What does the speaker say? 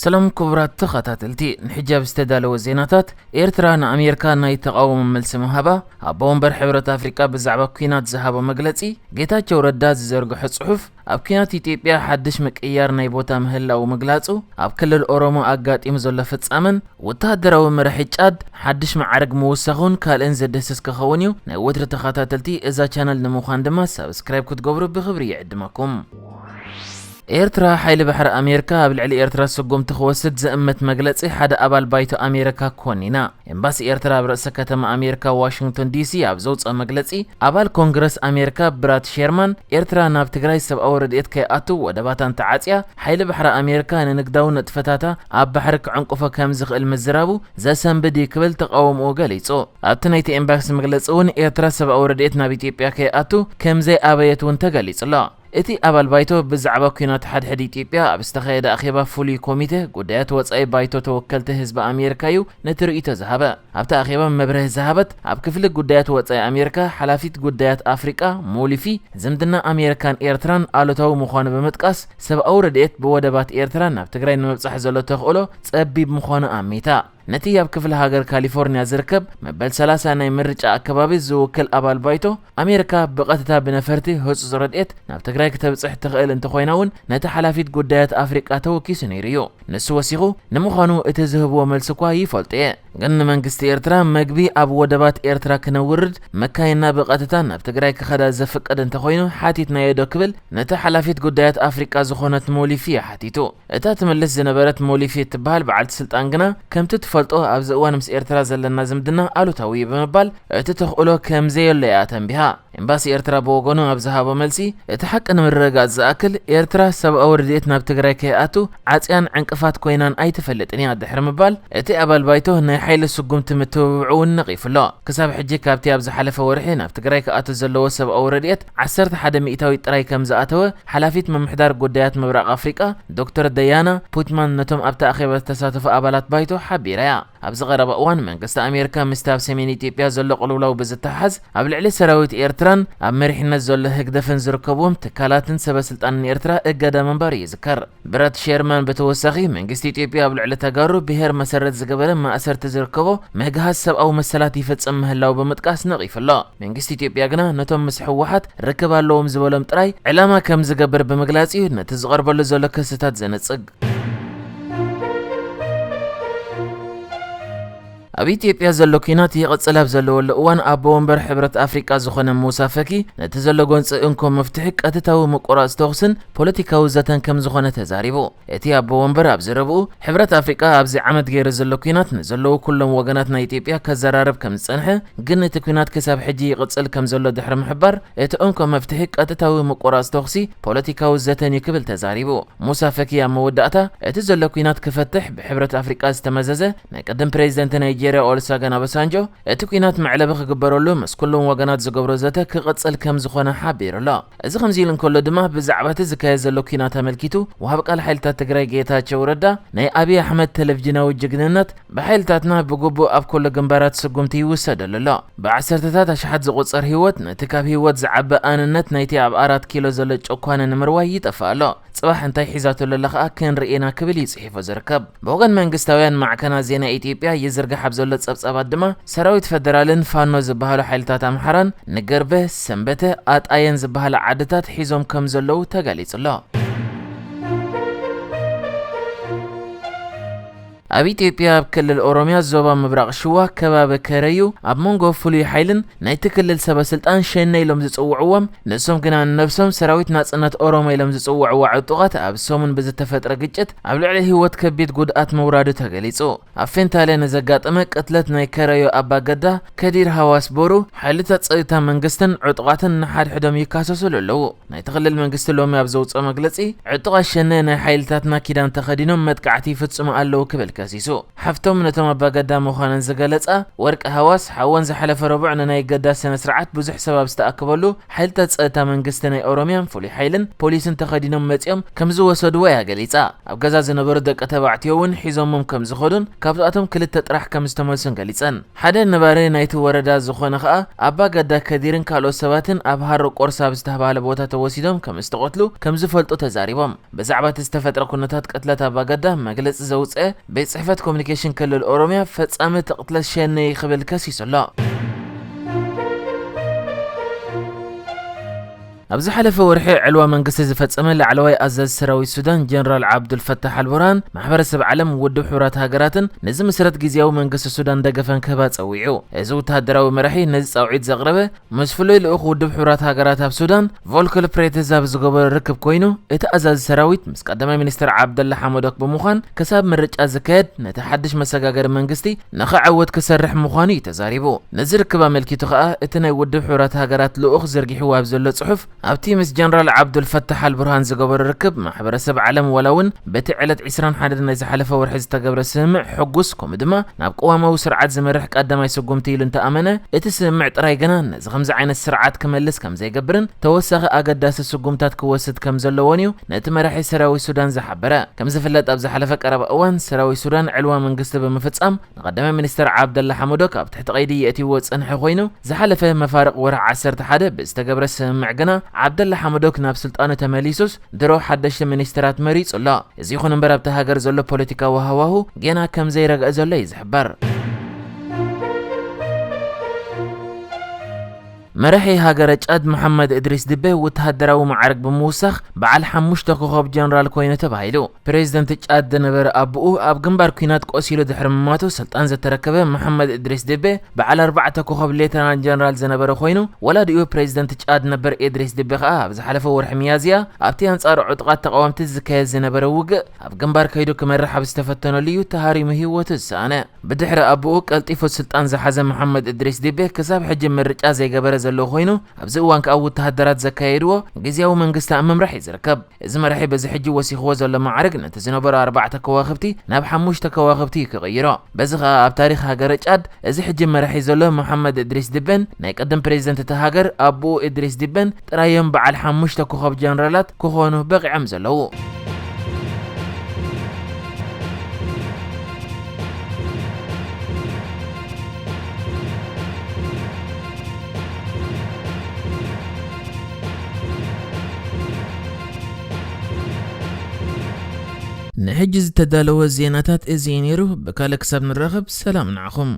ሰላም ክቡራት ተኸታተልቲ፣ ንሕጂ ኣብ ዝተዳለወ ዜናታት፣ ኤርትራ ንኣሜሪካ ናይ ተቓውሞ መልሲ ምሃባ፣ ኣቦ ወንበር ሕብረት ኣፍሪቃ ብዛዕባ ኲናት ዝሃቦ መግለጺ፣ ጌታቸው ረዳ ዝዘርግሖ ጽሑፍ፣ ኣብ ኲናት ኢትዮጵያ ሓድሽ ምቅይያር ናይ ቦታ ምህላው ምግላጹ፣ ኣብ ክልል ኦሮሞ ኣጋጢሙ ዘሎ ፍጻመን ወተሃደራዊ መራሒ ጫድ ሓድሽ መዓርግ ምውሳኹን ካልእን ዘድህስስ ክኸውን እዩ። ናይ ወትሪ ተኸታተልቲ እዛ ቻነል ንምዃን ድማ ሳብስክራይብ ክትገብሩ ብኽብሪ ይዕድመኩም። ኤርትራ፣ ሓይሊ ባሕሪ ኣሜሪካ ኣብ ልዕሊ ኤርትራ ስጉምቲ ክወስድ ዝእምት መግለጺ ሓደ ኣባል ባይቶ ኣሜሪካ ኮኒና። ኤምባሲ ኤርትራ ኣብ ርእሰ ከተማ ኣሜሪካ ዋሽንግቶን ዲሲ ኣብ ዘውፅኦ መግለጺ፣ ኣባል ኮንግረስ ኣሜሪካ ብራድ ሼርማን፣ ኤርትራ ናብ ትግራይ ሰብኣዊ ረድኤት ከይኣቱ ወደባታ እንተዓጽያ፣ ሓይሊ ባሕሪ ኣሜሪካ ንንግዳዊ ንጥፈታታ ኣብ ባሕሪ ክዕንቅፎ ከም ዝኽእል ምዝራቡ ዘሰንብድ እዩ ክብል ተቓውሞኡ ገሊጹ። ኣብቲ ናይቲ ኤምባሲ መግለጺ እውን፣ ኤርትራ ሰብኣዊ ረድኤት ናብ ኢትዮጵያ ከይኣቱ ከም ዘይኣበየት እውን ተገሊጹ ኣሎ። እቲ ኣባል ባይቶ ብዛዕባ ኲናት ሓድሕድ ኢትዮጵያ ኣብ ዝተኻየደ ኣኼባ ፍሉይ ኮሚቴ ጉዳያት ወጻኢ ባይቶ ተወከልቲ ህዝቢ ኣሜሪካ እዩ ነቲ ርእይቶ ዝሃበ። ኣብቲ ኣኼባ መብርሂ ዝሃበት ኣብ ክፍሊ ጉዳያት ወጻኢ ኣሜሪካ ሓላፊት ጉዳያት ኣፍሪቃ ሞሊፊ፣ ዝምድና ኣሜሪካን ኤርትራን ኣሉታዊ ምዃኑ ብምጥቃስ፣ ሰብኣዊ ረድኤት ብወደባት ኤርትራ ናብ ትግራይ ንምብጻሕ ዘሎ ተኽእሎ ጸቢብ ምዃኑ ኣሚታ። ነቲ ኣብ ክፍለ ሃገር ካሊፎርኒያ ዝርከብ መበል ሰላሳ ናይ ምርጫ ኣከባቢ ዝውክል ኣባል ባይቶ፣ ኣሜሪካ ብቐጥታ ብነፈርቲ ህጹጽ ረድኤት ናብ ትግራይ ክተብጽሕ ትኽእል እንተኾይና እውን፣ ነቲ ሓላፊት ጉዳያት ኣፍሪቃ ተወኪሱ ነይሩ እዩ። ንሱ ወሲኹ፣ ንምዃኑ እቲ ዝህብዎ መልሲ እኳ ይፈልጦ እየ፣ ግን ንመንግስቲ ኤርትራ መግቢ ኣብ ወደባት ኤርትራ ክነውርድ፣ መካይንና ብቐጥታ ናብ ትግራይ ክኸዳ ዘፍቅድ እንተኾይኑ ሓቲትናዮ ዶ ክብል ነቲ ሓላፊት ጉዳያት ኣፍሪቃ ዝኾነት ሞሊፊ ሓቲቱ። እታ ትምልስ ዝነበረት ሞሊፊ እትበሃል በዓልቲ ስልጣን ግና፣ ከምቲ ትፈልጦ ኣብዚ እዋን ምስ ኤርትራ ዘለና ዝምድና ኣሉታዊ እዩ ብምባል፣ እቲ ተኽእሎ ከም ዘየሎ እያ ተንቢሃ። ኤምባሲ ኤርትራ ብወገኑ ኣብ ዝሃቦ መልሲ፣ እቲ ሓቂ ንምርግጋጽ ዝኣክል፣ ኤርትራ ሰብኣዊ ረድኤት ናብ ትግራይ ከይኣቱ ዓጽያን ዕንቅፋት ኮይናን ኣይትፈልጥን እያ ድሕሪ ምባል፣ እቲ ኣባል ባይቶ ናይ ሓይሊ ስጉምቲ ምትብብዑ እውን ነቒፉ ኣሎ። ክሳብ ሕጂ ካብቲ ኣብ ዝሓለፈ ወርሒ ናብ ትግራይ ክኣቱ ዘለዎ ሰብኣዊ ረድኤት ዓሰርተ ሓደ ሚእታዊት ጥራይ ከም ዝኣተወ ሓላፊት ምምሕዳር ጉዳያት ምብራቕ ኣፍሪቃ ዶክተር ደያና ፑትማን ነቶም ኣብቲ ኣኼባ ዝተሳተፉ ኣባላት ባይቶ ሓቢራ እያ። ኣብዚ ቀረባ እዋን መንግስቲ ኣሜሪካ ምስቲ ኣብ ሰሜን ኢትዮጵያ ዘሎ ቅልውላው ብዝተሓሓዝ ኣብ ልዕሊ ሰራዊት ኤርትራን ኣብ መሪሕነት ዘሎ ህግደፍን ዝርከብዎም ትካላትን ሰበ ስልጣንን ኤርትራ እገዳ ምንባሩ ይዝከር። ብረት ሼርማን ብተወሳኺ መንግስቲ ኢትዮጵያ ኣብ ልዕሊ ተጋሩ ብሄር መሰረት ዝገበረ ማእሰርቲ ዝርከቦ ምህግሃስ ሰብኣዊ መሰላት ይፍጽም ምህላው ብምጥቃስ ነቒፉ ኣሎ። መንግስቲ ኢትዮጵያ ግና ነቶም ምስ ህወሓት ርክብ ኣለዎም ዝበሎም ጥራይ ዕላማ ከም ዝገብር ብምግላጽ እዩ ነቲ ዝቐርበሉ ዘሎ ክስታት ዘነጽግ። ኣብ ኢትዮጵያ ዘሎ ኲናት ይቕጽል ኣብ ዘለወሉ እዋን፣ ኣቦ ወንበር ሕብረት ኣፍሪቃ ዝኾነ ሙሳ ፈኪ፣ ነቲ ዘሎ ጎንጺ እንኮ መፍትሒ ቀጥታዊ ምቁራጽ ተኹስን ፖለቲካዊ ዘተን ከም ዝኾነ ተዛሪቡ። እቲ ኣቦ ወንበር ኣብዚ ረቡዕ፣ ሕብረት ኣፍሪቃ ኣብዚ ዓመት ገይሩ ዘሎ ኲናት ንዘለዉ ኩሎም ወገናት ናይ ኢትዮጵያ ከዘራርብ ከም ዝጸንሐ፣ ግን እቲ ኲናት ክሳብ ሕጂ ይቕጽል ከም ዘሎ ድሕሪ ምሕባር፣ እቲ እንኮ መፍትሒ ቀጥታዊ ምቁራጽ ተኹሲ ፖለቲካዊ ዘተን እዩ ክብል ተዛሪቡ። ሙሳ ፈኪ ኣብ መወዳእታ፣ እቲ ዘሎ ኲናት ክፈትሕ ብሕብረት ኣፍሪቃ ዝተመዘዘ ናይ ቅድም ፕሬዚደንት ናይጄርያ ኦሉሰገን ኦባሳንጆ፣ እቲ ኲናት መዕለቢ ክግበረሉ ምስ ኩሎም ወገናት ዝገብሮ ዘተ ክቕጽል ከም ዝኾነ ሓቢሩ ኣሎ። እዚ ከምዚ ኢሉ እንከሎ ድማ፣ ብዛዕባ እቲ ዝካየድ ዘሎ ኲናት ኣመልኪቱ፣ ወሃቢ ቃል ሓይልታት ትግራይ ጌታቸው ረዳ፣ ናይ ኣብይ ኣሕመድ ቴሌቪዥናዊ ጅግንነት፣ ብሓይልታትና ብግቡእ ኣብ ኩሉ ግንባራት ስጉምቲ ይውሰደሉ ኣሎ። ብዓሰርተታት ኣሽሓት ዝቑጸር ህይወት፣ ነቲ ካብ ህይወት ዝዓቢ ኣንነት ናይቲ ኣብ ኣራት ኪሎ ዘሎ ጨኳነ ንምርዋይ ይጠፍእ ኣሎ። ጽባሕ እንታይ ሒዛቶ ኣላ ከኣ ክንርኢ ኢና ክብል እዩ ጽሒፉ ዝርከብ። ብወገን መንግስታውያን ማዕከናት ዜና ኢትዮጵያ ይዝርጋሕ ኣብ ዘሎ ጸብጻባት ድማ፣ ሰራዊት ፈደራልን ፋኖ ዝበሃሉ ሓይልታት ኣምሓራን ንገርበ፣ ሰንበተ፣ ኣጣየን ዝበሃላ ዓድታት ሒዞም ከም ዘለዉ ተገሊጹ ኣሎ። ኣብ ኢትዮጵያ ኣብ ክልል ኦሮምያ ዞባ ምብራቕ ሽዋ ከባቢ ከረዩ ኣብ መንጎ ፍሉይ ሓይልን ናይቲ ክልል ሰበ ስልጣን ሸኔ ኢሎም ዝጽውዕዎም፣ ንሶም ግና ንነብሶም ሰራዊት ናጽነት ኦሮሞ ኢሎም ዝጽውዕዋ ዕጡቓት ኣብ ሰሙን ብዝተፈጥረ ግጭት ኣብ ልዕሊ ህይወት ከቢድ ጉድኣት ምውራዱ ተገሊጹ። ኣብ ፌንታሌ ንዘጋጠመ ቅትለት ናይ ከረዩ ኣባገዳ ከዲር ሃዋስ ቦሩ፣ ሓይልታት ጸጥታ መንግስትን ዕጡቓትን ንሓድሕዶም ይካሰሱሉ ኣለዉ። ናይቲ ክልል መንግስቲ ሎሚ ኣብ ዘውጽኦ መግለጺ፣ ዕጡቓት ሸኔ ናይ ሓይልታትና ኪዳን ተኸዲኖም መጥቃዕቲ ይፍጽሙ ኣለዉ ክብል ከሲሱ። ሓፍቶም ነቶም ኣባገዳ ምዃነን ዝገለጻ ወርቂ ሃዋስ፣ ሓወን ዝሓለፈ ረቡዕ ንናይ ገዳ ስነ ስርዓት ብዙሕ ሰብ ኣብ ዝተኣከበሉ፣ ሓይልታት ጸጥታ መንግስቲ ናይ ኦሮሚያን ፍሉይ ሓይልን ፖሊስን ተኸዲኖም መጺኦም ከም ዝወሰድዎ እያ ገሊጻ። ኣብ ገዛ ዝነበሩ ደቂ ተባዕትዮ እውን ሒዞሞም ከም ዝኸዱን ካብዚኣቶም ክልተ ጥራሕ ከም ዝተመልሱን ገሊጸን። ሓደ ነባሪ ናይቲ ወረዳ ዝኾነ ከኣ ኣባ ገዳ ከዲርን ካልኦት ሰባትን ኣብ ሃሮ ቆርሳ ኣብ ዝተባህለ ቦታ ተወሲዶም ከም ዝተቐትሉ ከም ዝፈልጡ ተዛሪቦም። ብዛዕባ እቲ ዝተፈጥረ ኩነታት ቅትለት ኣባ ገዳ መግለጺ ዘውጽአ ቤት ጽሕፈት ኮሚኒኬሽን ክልል ኦሮሚያ፣ ፈጻሚ እቲ ቅትለት ሸኔ እዩ ክብል ከሲሱ ኣሎ። ኣብ ዝሓለፈ ወርሒ ዕልዋ መንግስቲ ዝፈጸመ ላዕለዋይ ኣዛዚ ሰራዊት ሱዳን ጀነራል ዓብዱልፈታሕ ኣልቡርሃን፣ ማሕበረሰብ ዓለም፣ ውድብ ሕቡራት ሃገራትን ንዝምስረት ግዝያዊ መንግስቲ ሱዳን ደገፈን ክህባ ጸዊዑ። እዚ ወተሃደራዊ መራሒ ነዚ ጻውዒት ዘቕረበ ምስ ፍሉይ ልኡኽ ውድብ ሕቡራት ሃገራት ኣብ ሱዳን ቮልከር ፕሬትዝ ኣብ ዝገበሮ ርክብ ኮይኑ፣ እቲ ኣዛዚ ሰራዊት ምስ ቀዳማይ ሚኒስትር ዓብደላ ሓመዶክ ብምዃን ክሳብ ምርጫ ዝካየድ ነቲ ሓድሽ መሰጋገሪ መንግስቲ ንኽዕወት ክሰርሕ ምዃኑ እዩ ተዛሪቡ። ነዚ ርክብ ኣመልኪቱ ከኣ እቲ ናይ ውድብ ሕቡራት ሃገራት ልኡኽ ዘርጊሕዎ ኣብ ዘሎ ጽሑፍ፣ ኣብቲ ምስ ጀነራል ዓብዱል ፈታሕ ኣልቡርሃን ዝገበሮ ርክብ፣ ማሕበረሰብ ዓለም ዋላ እውን በቲ ዕለት ዕስራን ሓደን ናይ ዝሓለፈ ወርሒ ዝተገብረ ስምምዕ ሕጉስ፣ ከምኡ ድማ ናብ ቅዋማዊ ስርዓት ዝመርሕ ቀዳማይ ስጉምቲ ኢሉ እንተኣመነ፣ እቲ ስምምዕ ጥራይ ግና ነዚ ከምዚ ዓይነት ስርዓት ክመልስ ከም ዘይገብርን ተወሳኺ ኣገዳሲ ስጉምታት ክወስድ ከም ዘለዎን እዩ ነቲ መራሒ ሰራዊት ሱዳን ዝሓበረ። ከም ዝፍለጥ፣ ኣብ ዝሓለፈ ቀረባ እዋን ሰራዊት ሱዳን ዕልዋ መንግስቲ ብምፍጻም ንቀዳማይ ሚኒስተር ዓብደላ ሓመዶክ ኣብ ትሕቲ ቀይዲ የእትይዎ ዝጸንሐ ኮይኑ፣ ዝሓለፈ መፋርቕ ወርሒ ዓሰርተ ሓደ ብዝተገብረ ስምምዕ ግና ዓብደላ ሓመዶክ ናብ ስልጣኑ ተመሊሱስ ድሮ ሓደሽቲ ሚኒስተራት መሪጹ ኣሎ። እዚ ይኹን እምበር ኣብታ ሃገር ዘሎ ፖለቲካዊ ሃዋሁ ጌና ከም ዘይረግአ ዘሎ እዩ ዝሕበር። መራሒ ሃገረ ጫድ መሓመድ እድሪስ ድቤ ወተሃደራዊ መዓርግ ብምውሳኽ በዓል ሓሙሽተ ኮኸብ ጀነራል ኮይኑ ተባሂሉ። ፕሬዚደንት ጫድ ዝነበረ ኣቦኡ ኣብ ግንባር ኲናት ቆሲሉ ድሕሪ ምማቱ ስልጣን ዝተረከበ መሓመድ እድሪስ ድቤ በዓል ኣርባዕተ ኮኸብ ሌተናል ጀነራል ዝነበረ ኮይኑ፣ ወላዲኡ ፕሬዚደንት ጫድ ነበር እድሪስ ድቤ ከኣ ኣብ ዝሓለፈ ወርሒ ሚያዝያ ኣብቲ ኣንጻር ዕጡቓት ተቓወምቲ ዝካየድ ዝነበረ ውግእ ኣብ ግንባር ከይዱ ክመርሕ ኣብ ዝተፈተነሉ እዩ ተሃሪሙ ህይወቱ ዝሰኣነ። ብድሕሪ ኣቦኡ ቀልጢፉ ስልጣን ዝሓዘ መሓመድ እድሪስ ድቤ ክሳብ ሕጂ ምርጫ ዘይገበረ ዘሎ ኮይኑ፣ ኣብዚ እዋን ከኣ ወተሃደራት ዘካየድዎ ግዝያዊ መንግስቲ ኣብ ምምራሕ እዩ ዝርከብ። እዚ መራሒ በዚ ሕጂ ወሲኽዎ ዘሎ ማዕርግ ነቲ ዝነበሮ ኣርባዕተ ከዋኽብቲ ናብ ሓሙሽተ ከዋኽብቲ እዩ ክቕይሮ። በዚ ኸኣ ኣብ ታሪኽ ሃገረ ጫድ እዚ ሕጂ መራሒ ዘሎ መሓመድ እድሪስ ድቤን ናይ ቅድም ፕሬዚደንት እታ ሃገር ኣቦኡ እድሪስ ድቤን ጥራይ እዮም በዓል ሓሙሽተ ኮኸብ ጀነራላት ክኾኑ በቒዖም ዘለዉ። ንሕጂ ዝተዳለወ ዜናታት እዚ እዩ ነይሩ። ብካልእ ክሳብ ንራኸብ ሰላም ንዓኹም።